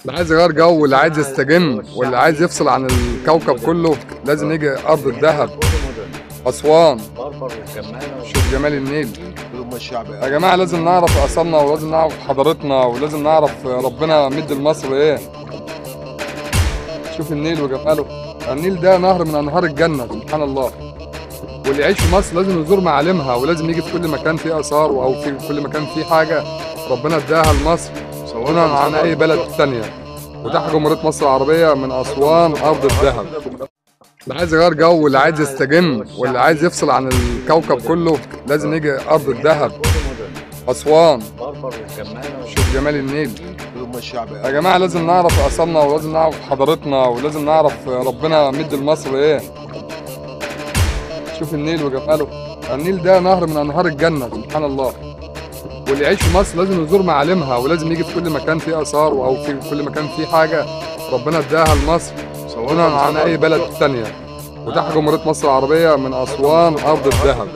اللي عايز يغير جو، واللي عايز يستجم، واللي عايز يفصل عن الكوكب كله لازم يجي أرض الذهب، أسوان. شوف جمال النيل يا جماعة. لازم نعرف أصلنا، ولازم نعرف حضارتنا، ولازم نعرف ربنا مد لمصر إيه. شوف النيل وجماله. النيل ده نهر من أنهار الجنة سبحان الله. واللي يعيش في مصر لازم يزور معالمها، ولازم يجي في كل مكان فيه آثار، أو في كل مكان فيه حاجة ربنا اداها لمصر دونا عن أي بلد تانية. وده جمهورية مصر العربية من أسوان أرض الذهب. اللي عايز يغير جو، واللي عايز يستجم، واللي عايز يفصل عن الكوكب كله لازم يجي أرض الذهب، أسوان. شوف جمال النيل يا جماعة. لازم نعرف أصلنا، ولازم نعرف حضارتنا، ولازم نعرف ربنا مد لمصر إيه. شوف النيل وجماله. النيل ده نهر من أنهار الجنة سبحان الله. واللي يعيش في مصر لازم يزور معالمها، ولازم يجي في كل مكان فيه آثار، أو في كل مكان فيه حاجة ربنا اداها لمصر دونا عن أي بلد تانية. وده جمهورية مصر العربية من أسوان أرض الذهب.